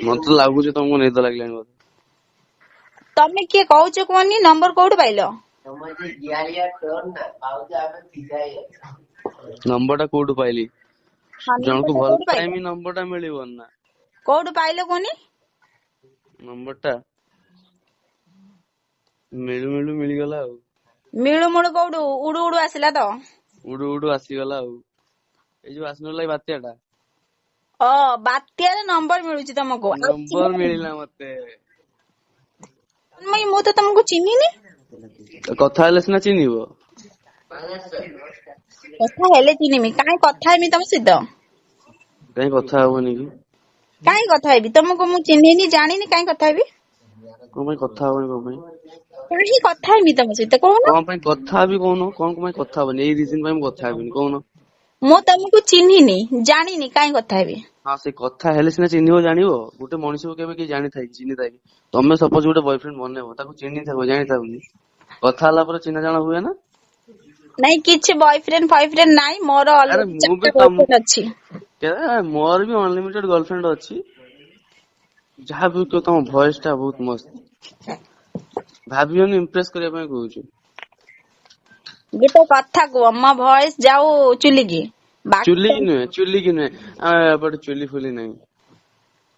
ମତେ ଲାଗୁଛି ତମକୁ ନିଦ ଲାଗିଲାଣି ବୋଧେ। ତମେ କିଏ କହୁଛ କୁହନି, ନମ୍ବର କୋଉଠୁ ପାଇଲ? ନମ୍ବର ଟା କୋଉଠୁ ପାଇଲି? ହଁ, ଜଣକୁ ନମ୍ବର ଟା ଭଲ କୋଉଠୁ ପାଇଲ? ପାଇମି ନମ୍ବର ଟା ମିଳିବନି ନା। କୋଉଠୁ ପାଇଲ କୁହନି? ନମ୍ବର ଟା ମିଳୁ ମିଳୁ ମିଳିଗଲା ଆଉ। ମିଳୁ ମିଳୁ କୋଉଠୁ ଉଡୁ ଉଡୁ ଆସିଲା ତ? ଉଡୁ ଉଡୁ ଆସିଗଲା ଆଉ। ଏଇ ଯୋଉ ଆସିନଥିଲା ଏଇ ବାତ୍ୟା ଟା, ଅ ବାତ୍ୟାରେ ନମ୍ବର ମିଳୁଛି ତମକୁ? ଆଉ ନମ୍ବର ମିଳିଲା ମତେ। ଚିନ୍ମୟୀ, ମୁଁ ତ ତମକୁ ଚିହ୍ନିନି। କଥା ହେଲେ ସିନା ଚିହ୍ନିବ। କଥା ହେଲେ ଚିହ୍ନିମି? କାଇଁ କଥା ହେମି ତମ ସହିତ? କାଇଁ କଥା ହବନି କି? କାଇଁ କଥା ହେବି ତମକୁ? ମୁଁ ଚିହ୍ନିନି ଜାଣିନି, କାଇଁ କଥା ହେବି? କଣ ପାଇଁ କଥା ହବନି? କଣ ପାଇଁ? କାହିଁ କଥା ହେମି ତମ ସହିତ କହୁନ? କଣ ପାଇଁ କଥା ହେବି କହୁନ? କଣ ପାଇଁ କଥା ହବନି? ଏଇ ରିଜନ ପାଇଁ ମୁଁ କଥା ହେବିନି କହୁନ। ମୁଁ ତମକୁ ଚିହ୍ନିନି ଜାଣିନି, କାଇଁ କଥା ହେବି? ହଁ, ସେ କଥା ହେଲେ ସିନା ଚିହ୍ନିବ ଜାଣିବ। ଗୋଟେ ମଣିଷକୁ କେବେ କେହି ଜାଣିଥାଏ କି ଚିହ୍ନିଥାଏ କି? ତମେ ସପୋଜ ଗୋଟେ ବୟଫ୍ରେଣ୍ଡ ବନେଇବ, ତାକୁ ଚିହ୍ନିଥିବ ଜାଣିଥାବନି, କଥା ହେଲା ପରେ ଚିହ୍ନା ଜଣା ହୁଏ ନା। ନାଇଁ, କିଛି ବୟଫ୍ରେଣ୍ଡ ଫୟଫ୍ରେଣ୍ଡ ନାଇଁ ମୋର। ଆରେ ଅଲରେଡି ମୁଁ ବି 4ଟା ତମ ବୟଫ୍ରେଣ୍ଡ ଅଛି। ମୋର ବି ଅନଲିମିଟେଡ ଗର୍ଲଫ୍ରେଣ୍ଡ ଅଛି। ଯାହା ବି କୁହ, ତମ ଭଏସ ଟା ବହୁତ ମସ୍ତ। ଭାବିବନି ଇମ୍ପ୍ରେସ କରିବା ପାଇଁ କହୁଛି। ଗୋଟେ କଥା କୁହ, ମୋ ଭଏସ ଯାଉ ଚୁଲିକି, ବାକି ଚୁଲି ନୁହେଁ, ଚୁଲିକି ନୁହେଁ, ଆମେ ଏପଟେ ଚୁଲି ଫୁଲି ନାହିଁ।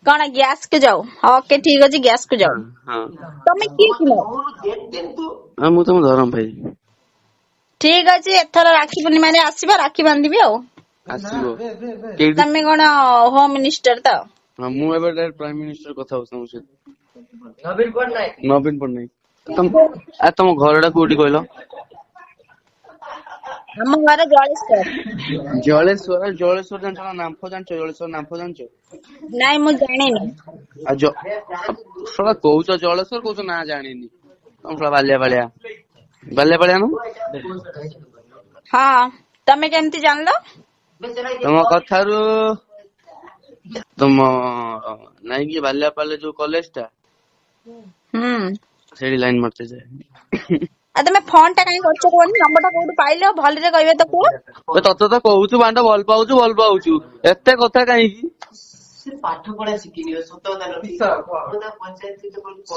କଣ ଗ୍ୟାସ କୁ ଯାଉ? ଓକେ, ଠିକ ଅଛି, ଗ୍ୟାସ କୁ ଯାଉ। ହଁ। ତମେ କିଏ ଥିଲ? ହଁ, ମୁଁ ତମ ଧରମ ଭାଇ। ଠିକ ଅଛି, ଏଥର ରାକ୍ଷୀ ପୂର୍ଣ୍ଣିମାରେ ଆସିବ, ରାକ୍ଷୀ ବାନ୍ଧିବି ଆଉ। ଆସିବ କେଇଠି? ତମେ କଣ ହୋମ ମିନିଷ୍ଟର ତ? ହଁ, ମୁଁ ଏବେ ପ୍ରାଇମ ମିନିଷ୍ଟର କଥା ହଉଛି ତମ ସହିତ, ନବୀନ ପଟ୍ଟନାୟକ। ତମ ଆ ତମ ଘର ଟା କୋଉଠି କହିଲ? ଆମ ଘର ଜଳେଶ୍ଵର। ଜଳେଶ୍ଵର? ଜଳେଶ୍ଵର ଜାଣିଛ ନା? ନାମ୍ଫ ଜାଣିଛ? ଜଳେଶ୍ଵର ନାମ୍ଫ ଜାଣିଛ? ନାଇଁ, ମୁଁ ଜାଣିନି। ଆଉ ଶଳା କହୁଛ ଜଳେଶ୍ଵର, କହୁଛ ନା ଜାଣିନି। ତମ ଶଳା ବାଲିଆ ପାଳିଆ, ବାଲିଆ ପାଳିଆ ନୁ। ହଁ, ତମେ କେମିତି ଜାଣିଲ? ତମ କଥାରୁ। ତମ ନାଇଁ କି ବାଲିଆପାଳରେ ଯୋଉ କଲେଜ ଟା, ସେଇଠି ଲାଇନ ମାରିତେ ଯାଏ। ଆଉ ତମେ ଫୋନ ଟା କାହିଁ କରୁଛ କୁହନି? ନମ୍ବର ଟା କୋଉଠୁ ପାଇଲ ଭଲରେ କହିବ ତ କୁହ। ଏ ତତେ ତ କହୁଛୁ ବାଣ୍ଡ ଭଲ ପାଉଛୁ ଭଲ ପାଉଛୁ, ଏତେ କଥା କାହିଁକି?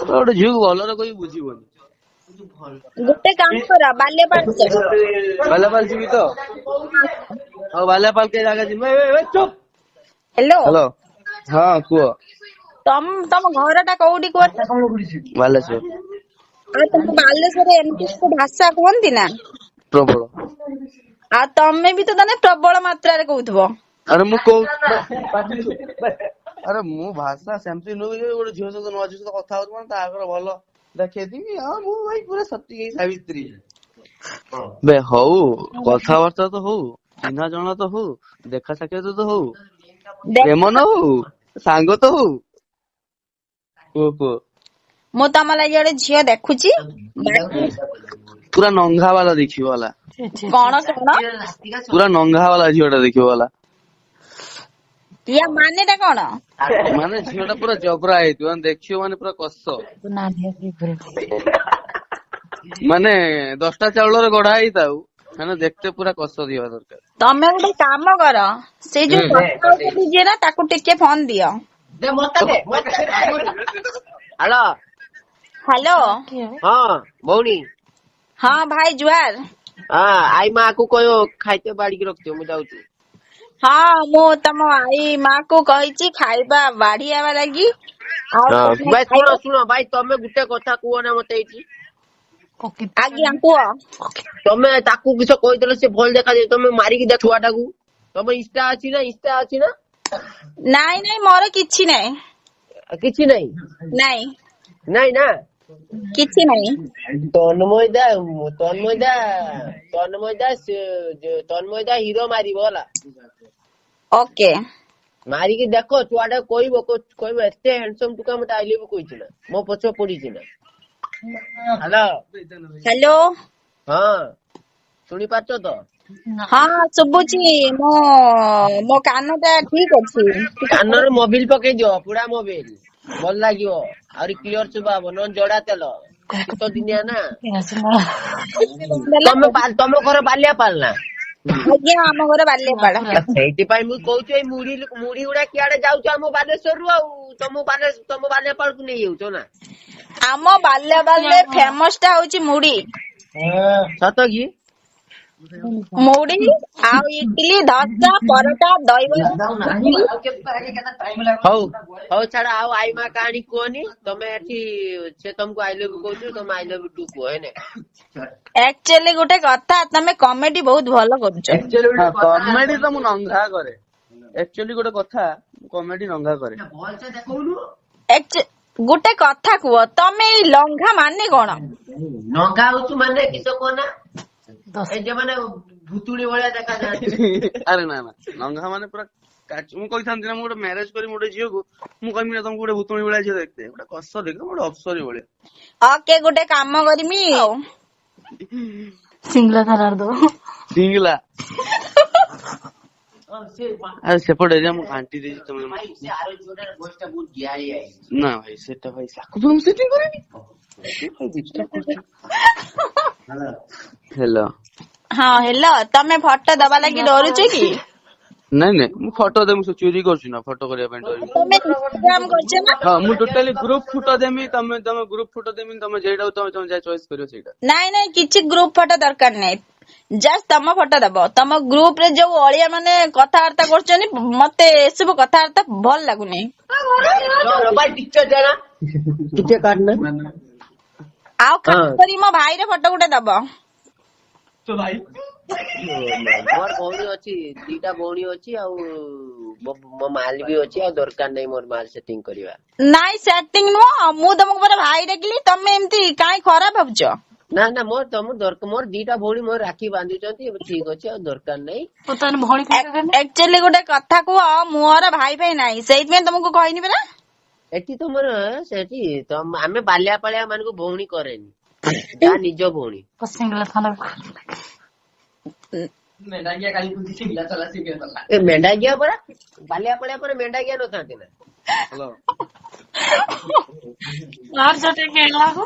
ଗୋଟେ ଝିଅକୁ ଭଲରେ କହି ବୁଝିବନି। ଗୋଟେ କାମ କର, ବାଲିଆପାଳ ଚାଲ। ବାଲିଆପାଳ ଯିବି ତ? ହଉ, ବାଲିଆପାଳ କେ ଜାଗା ଯିବି। ଏ, ଚୁପ୍। ହ୍ୟାଲୋ। ହ୍ୟାଲୋ, ହଁ କୁହ। ତମ ଘର ଟା କୋଉଠି କୁହ? ବାଲେଶ୍ୱର। ଆଉ ତମ ବାଲେଶ୍ଵରରେ ଏମିତି ସବୁ ଭାଷା କୁହନ୍ତି ନା? ପ୍ରବଳ। ଆଉ ତମେ ବି ତ ତାନେ ପ୍ରବଳ ମାତ୍ରାରେ କହୁଥିବ। ଆରେ ମୁଁ କହୁ ଆରେ ମୁଁ ଭାଷା ସେମିତି ନୁହେଁ ଯେ ଗୋଟେ ଝିଅ ସହିତ, ନୂଆ ଝିଅ ସହିତ କଥା ହଉଛି ମାନେ ତା ଆଗରେ ଭଲ ଦେଖେଇଦେବି। ହଁ, ମୁଁ ଭାଇ ପୁରା ସତୀ ସାବିତ୍ରୀ ବେ। ହଉ, କଥାବାର୍ତ୍ତା ତ ହଉ, ଚିହ୍ନା ଜଣା ତ ହଉ, ଦେଖା ସାକ୍ଷାତ ତ ହଉ, ପ୍ରେମ ନ ହଉ ସାଙ୍ଗ ତ ହଉ। କୁହ କୁହ। ମୁଁ ତମ ଲାଗି ଗୋଟେ ଝିଅ ଦେଖୁଛି। ପୁରା ନଙ୍ଘା ବାଲା ଦେଖିବ ହେଲା। କଣ କଣ? ପୁରା ନଙ୍ଘା ବାଲା ଝିଅ ଟା ଦେଖିବ ହେଲା। ୟା ମାନେ ଟା କଣ? ମାନେ ଝିଅ ଟା ପୁରା ଜବରା ହେଇଥିବ, ମାନେ ଦେଖିବ ମାନେ ପୁରା କଷ, ମାନେ 10ଟା ଚାଉଳରେ ଗଢା ହେଇଥାଉ, ମାନେ ଦେଖତେ ପୁରା କଷ ଥିବା ଦରକାର। ତମେ ଗୋଟେ କାମ କର, ସେଇ ଯୋଉ କଥା ହଉଛନ୍ତି ଯିଏ ନା, ତାକୁ ଟିକେ ଫୋନ ଦିଅ। ହ୍ୟାଲୋ। ହ୍ୟାଲୋ। ହଁ ଭଉଣୀ। ହଁ ଭାଇ, ଜୁହାର। ହଁ, I ମା କୁ କହିବ ଖାଇତେ ବାଢିକି ରଖିଥିବ, ମୁଁ ଯାଉଛି। ହଁ, ମୁଁ ତମ ଆଈ ମା କୁ କହିଛି ଖାଇବା ବାଢିବା ଲାଗି। ଆଉ ତମେ ଭାଇ ଶୁଣ। ଖାଇବ। ଶୁଣ ଭାଇ, ତମେ ଗୋଟେ କଥା କୁହ ନା ମତେ ଏଇଠି। ଆଜ୍ଞା, କୁହ। ତମେ ତାକୁ କିସ କହିଦେଲ, ସେ ଭଲ ଦେଖାଯାଏ, ତମେ ମାରିକି ଦେଖ ଛୁଆଟାକୁ। ତମ ଇନଷ୍ଟା ଅଛି ନା? ଇନଷ୍ଟା ଅଛି ନା? ନାଇଁ ନାଇଁ, ମୋର କିଛି ନାଇଁ। କିଛି ନାଇଁ? ନାଇଁ। ନାଇଁ ନା? କିଛି ନାଇଁ। ତନ୍ମୟ ଦା, ତନ୍ମୟ ଦା, ତନ୍ମୟ ଦା, ତନ୍ମୟ ଦା ହିରୋ ମାରିବ ହେଲା। ଓକେ। ମାରିକି ଦେଖ, ଛୁଆଟା କହିବ, କହିବ ଏତେ ହ୍ୟାଣ୍ଡସମ ଟୁକା ମତେ I love କହିଛି ନା, ମୋ ପଛ ପଡିଛି ନା। ହ୍ୟାଲୋ। ହ୍ୟାଲୋ। ହଁ, ଶୁଣି ପାରୁଛ ତ? ହଁ, ଶୁଭୁଛି। ମୁଁ ମୋ କାନ ଟା ଠିକ ଅଛି। କାନରେ ମୋବିଲ ପକେଇ ଦିଅ, ପୁରା ମୋବିଲ, ଭଲ ଲାଗିବ, ଆହୁରି କ୍ଲିୟର ଶୁଭା ହବ। ନହେଲେ ଜଡା ତେଲ, ଶୀତ ଦିନିଆ ନା। ତମେ ତମ ଘର ବାଲିଆପାଳ ନା? ଆଜ୍ଞା, ଆମ ଘର ବାଲିଆପାଳ। ସେଇଥିପାଇଁ ମୁଁ କହୁଛି ଏଇ ମୁଢି ମୁଢି ଗୁଡା କିଆଡେ ଯାଉଛ ଆମ ବାଲେଶ୍ଵରରୁ, ଆଉ ତମ ବାଲେଶ୍ୱର ତମ ବାଲିଆପାଳକୁ ନେଇଯାଉଛ ନା? ଆମ ବାଲିଆପାଳରେ ଫେମସ ଟା ହଉଛି ମୁଢି। ସତ କି? ମୁଢି ଆଉ ଇଡଲି, ଧସା, ପରଟା, ଦହିବରା। ହଉ ହଉ, ଛାଡ, ଆଉ I ମା କାହାଣୀ କୁହନି। ତମେ ଏଠି ସେ ତମକୁ I love କହୁଛୁ, ତମେ I love two କୁହ ହେନେ। ଆକ୍ଚୁଆଲି ଗୋଟେ କଥା, ତମେ କମେଡି ବହୁତ ଭଲ କରୁଛ। ହଁ, କମେଡି ତ ମୁଁ ନଙ୍ଘା କରେ। ଆକ୍ଚୁଆଲି ଗୋଟେ କଥା, କମେଡି ନଙ୍ଘା କରେ। ଗୋଟେ କଥା କୁହ, ତମେ ଏଇ ଲଙ୍ଘା ମାନେ କଣ? ନଙ୍ଗା ହଉଛୁ ମାନେ କିସ କୁହନା, ଏଇ ଯୋଉମାନେ ଭୁତୁଣୀ ଭଳିଆ ଦେଖାଯାଆନ୍ତି। ଆରେ ନା ନା, ନଙ୍ଘା ମାନେ ପୁରା ମୁଁ କହିଥାନ୍ତି ନା, ମୁଁ ଗୋଟେ ମ୍ୟାରେଜ କରିବି ଗୋଟେ ଝିଅକୁ, ମୁଁ କହିବି ନା ତମକୁ ଗୋଟେ ଭୁତୁଣୀ ଭଳିଆ ଝିଅ ଦେଖତେ, ଗୋଟେ କଷ ଦେଖ, ଗୋଟେ ଅପସରୀ ଭଳିଆ। ଓକେ, ଗୋଟେ କାମ କରିମି ଆଉ। ସିଙ୍ଗଲା ଥାନାରେ ଦବ। ସିଙ୍ଗଲା। ଆରେ ସେପଟ ଏରିଆ ମୁଁ ଘାଣ୍ଟି ଦେଇଛି ତମେ। ଭାଇ, ସେ ଆର ଝିଅଟାର ଭଏସ ଟା ବହୁତ ଗିହାଳିଆ ହେଇଛି। ନା ଭାଇ, ସେଟା ଭାଇ ତାକୁ ତ ମୁଁ ସେଟିଂ କରିନି। ସେ ଭାଇ disturb କରୁଛି। ହେଲୋ। ହଁ, ହେଲୋ, ତମେ ଫଟୋ ଦବା ଲାଗି ଡରୁଛ କି? ନାଇଁ ନାଇଁ, ମୁଁ ଫଟୋ ଦେମି, ସେ ଚୋରି କରୁଛି ନା ଫଟୋ କରିବା ପାଇଁ ଡରିବି? ତମେ ଇନଷ୍ଟାଗ୍ରାମ କରିଛ ନା? ହଁ, ମୁଁ ଟୋଟାଲି ଗ୍ରୁପ ଫଟୋ ଦେମି। ତମେ ତମ ଗ୍ରୁପ ଫଟୋ ଦେମି, ତମେ ଯେଇଟା ତମେ ତମେ ଯାହା ଚଏସ୍ କରିବ ସେଇଟା। ନାଇଁ ନାଇଁ, କିଛି ଗ୍ରୁପ ଫଟୋ ଦରକାର ନାହିଁ, ଜଷ୍ଟ ତମ ଫଟୋ ଦବ। ତମ ଗ୍ରୁପ ରେ ଯୋଉ ଅଳିଆ ମାନେ କଥାବାର୍ତ୍ତା କରୁଛନ୍ତି, ମତେ ଏସବୁ କଥାବାର୍ତ୍ତା ଭଲ ଲାଗୁନି। ଭାଇ, ଟିକେ ଦେନା, ଟିକେ କାଟନା। ଆଉ ଖାସ କରି ମୋ ଭାଇର ଫଟୋ ଗୋଟେ ଦବ। ମୋର ଭଉଣୀ ଅଛି, ଦିଟା ଭଉଣୀ ଅଛି, ଆଉ ମୋ ମାଲ ବି ଅଛି, ଆଉ ଦରକାର ନାହିଁ ମୋର ମାଲ ସେଟିଂ କରିବା। ନାଇଁ, ସେଟିଂ ନୁହଁ, ମୁଁ ତମକୁ ପରା ଭାଇ ଡାକିଲି, ତମେ ଏମିତି କାଇଁ ଖରାପ ଭାବୁଛ? ନା ନା, ମୋର ତମ ଦରକାର, ମୋର ଦିଟା ଭଉଣୀ ମୋର ରାକ୍ଷୀ ବାନ୍ଧୁଛନ୍ତି, ଏବେ ଠିକ ଅଛି, ଆଉ ଦରକାର ନାହିଁ। ଭଉଣୀ। ଆକ୍ଚୁଆଲି ଗୋଟେ କଥା କୁହ, ମୋର ଭାଇ ଭାଇ ନାହିଁ, ସେଇଥିପାଇଁ ତମକୁ କହିନି ପରା। ଏଠି ତମର ସେଠି ଆମେ ବାଲିଆପାଳିଆ ମାନଙ୍କୁ ଭଉଣୀ କରେନି, ଯାହା ନିଜ ଭଉଣୀ। ସିଙ୍ଗଲା ଥାନା। ଏ ମେଣ୍ଢା ଗିଆ ପରା, ବାଲିଆପାଳିଆ ପରେ ମେଣ୍ଢା ଗିଆ ନଥାନ୍ତି ନା? ହ୍ୟାଲୋ। ଆର ଯୋଉଟା ଖେଳିବାକୁ।